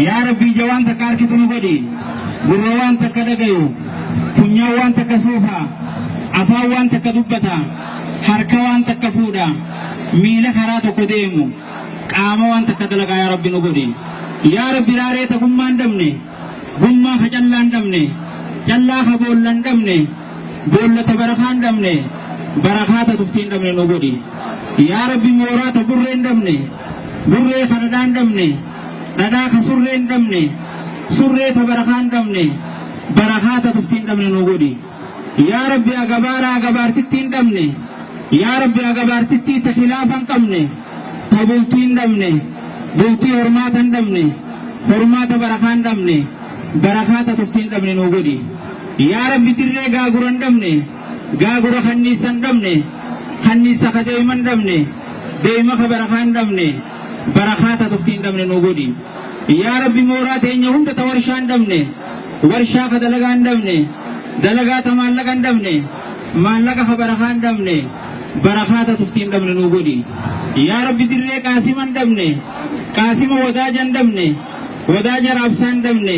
Yaa Rabbi, ija waan takka harkitu nu godhi, gurra waan takka dhagayu, funyaan waan takka suufa, afaan waan takka dubbata, harka waan takka fuudha, miila karaa tokko deemu, qaama waan takka dalagaa yaa Rabbi nu godhi. Yaa Rabbi, raaree ta gummaan dhabne, gummaa ka callaan dhabne, callaa ka boollan dhabne, boolla ta barakaan dhabne, barakaa ta tuftiin dhabne nu godhi. Yaa Rabbi, mooraa ta burreen dhabne, burree ka dhadhaan dhabne, dhadhaa ka surreen dhabne, surree ta barakaan dhabne, barakaa ta tuftiin dhabne nu godhi. Yaa Rabbi, agabaara agabaartittiin dhabne, yaa Rabbi, agabaartittii ta khilaafa hin qabne, ta bultii hin dhabne, bultii hormaata hin dhabne, hormaata barakaa hin dhabne, barakaa ta tuftii hin dhabne nu godhi. Yaa Rabbi, dirree gaagura hin dhabne, gaagura kanniisa hin dhabne, kanniisa ka deema hin dhabne, deema ka barakaa hin dhabne, barakaa ta tuftii hin dhabne nu godhi. Yaa Rabbi, mooraa teenya hunda ta warshaa hin dhabne, warshaa ka dalagaa hin dhabne, dalagaa ta maallaqa hin dhabne, maallaqa ka barakaa hin dhabne, barakaa ta tuftii hin dhabne nu godhi. Yaa Rabbi, dirree qaasima hin dhabne, qaasima wadaaja hin dhabne, wadaaja raabsaa hin dhabne,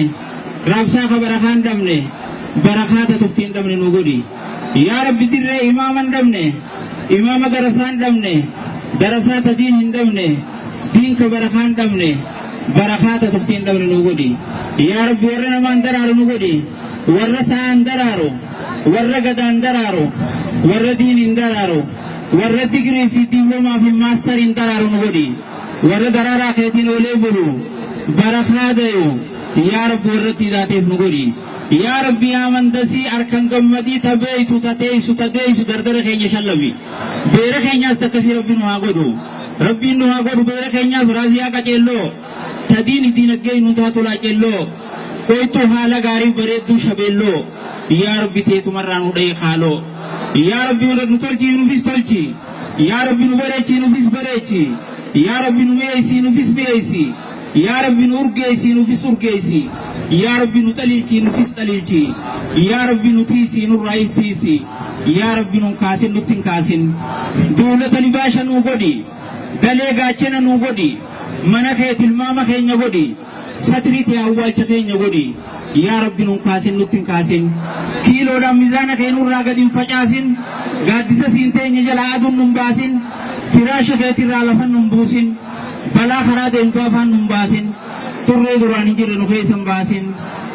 raabsaa ka barakaa hin dhabne, barakaa ta tuftii hin dhabne nu godhi. Yaa Rabbi, dirree imaama hin dhabne, imaama darasaa hin dhabne, darasaa ta diin hin dhabne, diin ka barakaa hin dhabne, barakaa ta tuftii hin dhabne nu godhi. Yaa Rabbi, warra namaan daraaru nu godhi, warra sa'aan daraaru, warra gadaan daraaru, warra diiniin daraaru, warra digirii fi diiploomaa fi maastariin daraaru nu godhi. Warra daraaraa keetiin oolee bulu, barakaa dayu, yaa Rabbi, warra itti hidaateef nu godhi. Yaa Rabbi, yaa mandasii harkan gammadii ta beeytu, ta teeysu, ta deeysu, dardara keenya shallami. Beera keenyaas takkasii Rabbi nu haa godhu. Rabbiin nu haa godhu beera keenyaas raaziyaa qaceelloo, ta diini diinaggee nu taatu laaceelloo, qoytuu haala gaarii bareedduu shabeelloo. Yaa Rabbi, teetumarraa nu dhayi kaaloo. Yaa Rabbi, nu tolchii, nuufis tolchi. Yaa Rabbi, nu bareechi, nuufis bareechi. Yaa Rabbi, nu mi'eessi, nuufis mi'eessi. Yaa Rabbi, nu urgeessi, nuufis urgeessi. Yaa Rabbi, nu xaliilchi, nuufis xaliilchi. Yaa Rabbi, nu tiisi, nurraayis tiisi. Yaa Rabbi, nun kaasin, nutti hin kaasin. Duulata libaasha nuu godhi, galee gaachena nuu godhi, mana kee tilmaama keenya godhi, satrii tee awwaalcha keenya godhi. Yaa Rabbi, nun kaasin, nutti hin kaasin. Kiiloodhaan mizaana kee nurraa gadi hin facaasin, gaaddisa siin teenya jalaa aduun nun baasin, firaasha keetirraa lafa nun buusin, balaa karaa deemtu afaan nun baasin, xurree duraan hin jirre nu keessa hin baasin,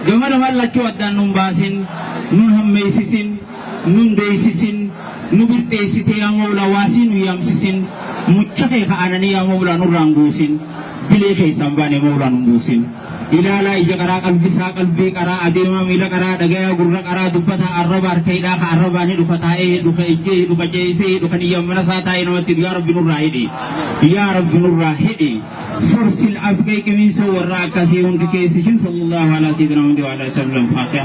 gama lamaan lachuu addaan nun baasin, nun hammeessisin, nun deessisin, nu birxeessitee yaa Mawlaa waasii nu yaamsisin, mucha kee ka'ananii yaa Mawlaa nurraan guusin, bilee keessaan baane Mawlaa nun buusin. Ilaalaa ija qaraa, qalbisaa qalbii qaraa, adeemaa miila qaraa, dhagayaa gurra qaraa, dubbataa arraba, harka hidhaa ka arrabaa ni dhufa, taa'ee hidhu, ka ejjee hidhu, ka ceesee hidhu, ka niyyaan mana isaa taa'ee namatti hidhu, yaa Rabbi, nurraa hidhi. Yaa Rabbi, nurraa hidhi. Sorsil afkee qimiinsoo warra akkasii hundi keessishin. Sallallahu alaa sayyidina Muhammad wa alaa sallam. Faatiha.